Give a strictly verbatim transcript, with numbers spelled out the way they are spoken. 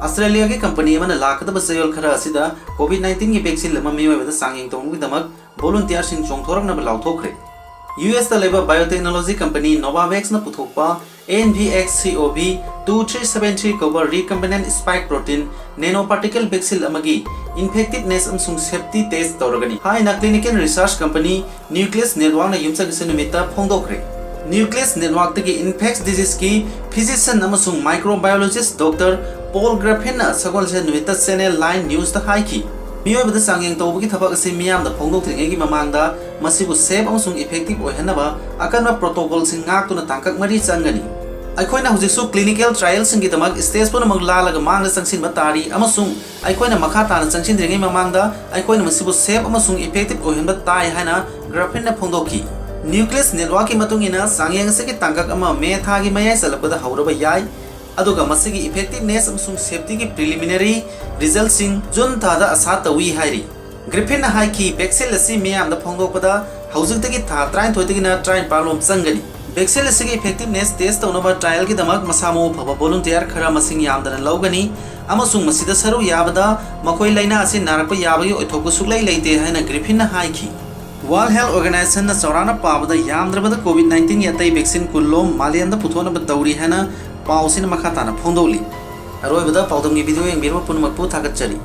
ꯑꯁꯇ꯭ꯔꯦꯂꯤꯌꯥꯒꯤ company ꯑꯃꯅ ꯂꯥꯛꯀꯗꯕ ꯆꯌꯣꯜ ꯈꯔ ꯑꯁꯤꯗ COVID nineteen ꯒꯤ vaccine ꯑꯃ ꯃꯤꯑꯣꯏꯕꯗ ꯆꯥꯡꯌꯦꯡ ꯇꯧꯅꯕꯒꯤꯗꯃꯛ volunteer ꯁꯤꯡ ꯆꯣꯡꯊꯣꯔꯛꯅꯕ ꯂꯥꯎꯊꯣꯛꯈ꯭ꯔꯦ꯫ ꯌꯨ ꯑꯦꯁꯇ ꯂꯩꯕ biotechnology company Novavax ꯅ ꯄꯨꯊꯣꯛꯄ N V X C O V two three seven three ꯀꯧꯕ recombinant spike protein nanoparticle vaccine ꯑꯃꯒꯤ effectiveness ꯑꯃꯁꯨꯡ safety test ꯇꯧꯔꯒꯅꯤ ꯍꯥꯏꯅ clinical research company Nucleus Network ꯅ ꯌꯨꯝꯁꯀꯩꯁ ꯅꯨꯃꯤꯠꯇ ꯐꯣꯡꯗꯣꯛꯈ꯭ꯔꯦ꯫ Nucleus Network ꯇꯒꯤ infectious disease ꯀꯤ physician ꯑꯃꯁꯨꯡ microbiologist Doctor Paul Griffin ꯅ ꯁꯒꯣꯜꯁꯦꯟ ꯅꯨꯃꯤꯠꯇ Channel Nine News ꯇ ꯍꯥꯏꯈꯤ, ꯃꯤꯑꯣꯏꯕꯗ ꯆꯥꯡꯌꯦꯡ ꯇꯧꯕꯒꯤ ꯊꯕꯛ ꯑꯁꯤ ꯃꯤꯌꯥꯝꯗ ꯐꯣꯡꯗꯣꯛꯇ꯭ꯔꯤꯉꯩꯒꯤ ꯃꯃꯥꯡꯗ ꯃꯁꯤꯕꯨ safe ꯑꯃꯁꯨꯡ effective ꯑꯣꯏꯍꯟꯅꯕ ꯑꯀꯟꯕ protocol ꯁꯤꯡ ꯉꯥꯛꯇꯨꯅ ꯇꯥꯡꯀꯛ ꯃꯔꯤ ꯆꯪꯒꯅꯤ꯫ ꯑꯩꯈꯣꯏꯅ ꯍꯧꯖꯤꯛꯁꯨ clinical trial ꯁꯤꯡꯒꯤꯗꯃꯛ stage ꯄꯨꯝꯅꯃꯛ ꯂꯥꯜꯂꯒ ꯃꯥꯡꯗ ꯆꯪꯁꯤꯟꯕ ꯇꯥꯔꯤ, ꯑꯃꯁꯨꯡ ꯑꯩꯈꯣꯏꯅ ꯃꯈꯥ ꯇꯥꯅ ꯆꯪꯁꯤꯟꯗ꯭ꯔꯤꯉꯩ ꯃꯃꯥꯡꯗ ꯑꯩꯈꯣꯏꯅ ꯃꯁꯤꯕꯨ safe ꯑꯃꯁꯨꯡ effective ꯑꯣꯏꯍꯟꯕ ꯇꯥꯏ ꯍꯥꯏꯅ Griffin ꯅ ꯐꯣꯡꯗꯣꯛꯈꯤ꯫ Nucleus Network ꯀꯤ ꯃꯇꯨꯡ ꯏꯟꯅ, ꯆꯥꯡꯌꯦꯡ ꯑꯁꯤꯒꯤ ꯇꯥꯡꯀꯛ ꯑꯃ May ꯊꯥꯒꯤ ꯃꯌꯥꯏ ꯆꯜꯂꯛꯄꯗ ꯍꯧꯔꯕ ꯌꯥꯏ, ꯑꯗꯨꯒ ꯃꯁꯤꯒꯤ effectiveness ꯑꯃꯁꯨꯡ safety ꯒꯤ preliminary result ꯁꯤꯡ June ꯊꯥꯗ ꯑꯁꯥ ꯇꯧꯏ ꯍꯥꯏꯔꯤ꯫ Griffin ꯅ ꯍꯥꯏꯈꯤ, vaccine ꯑꯁꯤ ꯃꯤꯌꯥꯝꯗ ꯐꯣꯡꯗꯣꯛꯄꯗ ꯍꯧꯖꯤꯛꯇꯒꯤ ꯊꯥ ꯇꯔꯥꯅꯤꯊꯣꯏꯗꯒꯤꯅ ꯇꯔꯥꯅꯤꯄꯥꯟ ꯂꯣꯝ ꯆꯪꯒꯅꯤ꯫ Vaccine ꯑꯁꯤꯒꯤ effectiveness test ꯇꯧꯅꯕ trial ꯒꯤꯗꯃꯛ ꯃꯁꯥ ꯃꯎ ꯐꯕ volunteer ꯈꯔ ꯃꯁꯤꯡ ꯌꯥꯝꯗꯅ ꯂꯧꯒꯅꯤ, ꯑꯃꯁꯨꯡ ꯃꯁꯤꯗ ꯁꯔꯨꯛ ꯌꯥꯕꯗ ꯃꯈꯣꯏ ꯂꯥꯏꯅꯥ ꯑꯁꯤ ꯅꯥꯔꯛꯄ ꯌꯥꯕꯒꯤ ꯑꯣꯏꯊꯣꯛꯄ ꯁꯨꯛꯂꯩ ꯂꯩꯇꯦ ꯍꯥꯏꯅ Griffin ꯅ ꯍꯥꯏꯈꯤ꯫ World Health Organization ꯅ ꯆꯥꯎꯔꯥꯛꯅ ꯄꯥꯕꯗ ꯌꯥꯝꯗ꯭ꯔꯕꯗ COVID nineteen ꯒꯤ ꯑꯇꯩ vaccine ꯀꯨꯟ ꯂꯣꯝ ꯃꯥꯂꯦꯝꯗ ꯄꯨꯊꯣꯛꯅꯕ ꯇꯧꯔꯤ ꯍꯥꯏꯅ ꯄꯥꯎꯁꯤꯅ ꯃꯈꯥ ꯇꯥꯅ ꯐꯣꯡꯗꯣꯛꯂꯤ꯫ ꯑꯔꯣꯏꯕꯗ ꯄꯥꯎꯗꯝꯒꯤ video ꯌꯦꯡꯕꯤꯔꯕ ꯄꯨꯝꯅꯃꯛꯄꯨ ꯊꯥꯒꯠꯆꯔꯤ꯫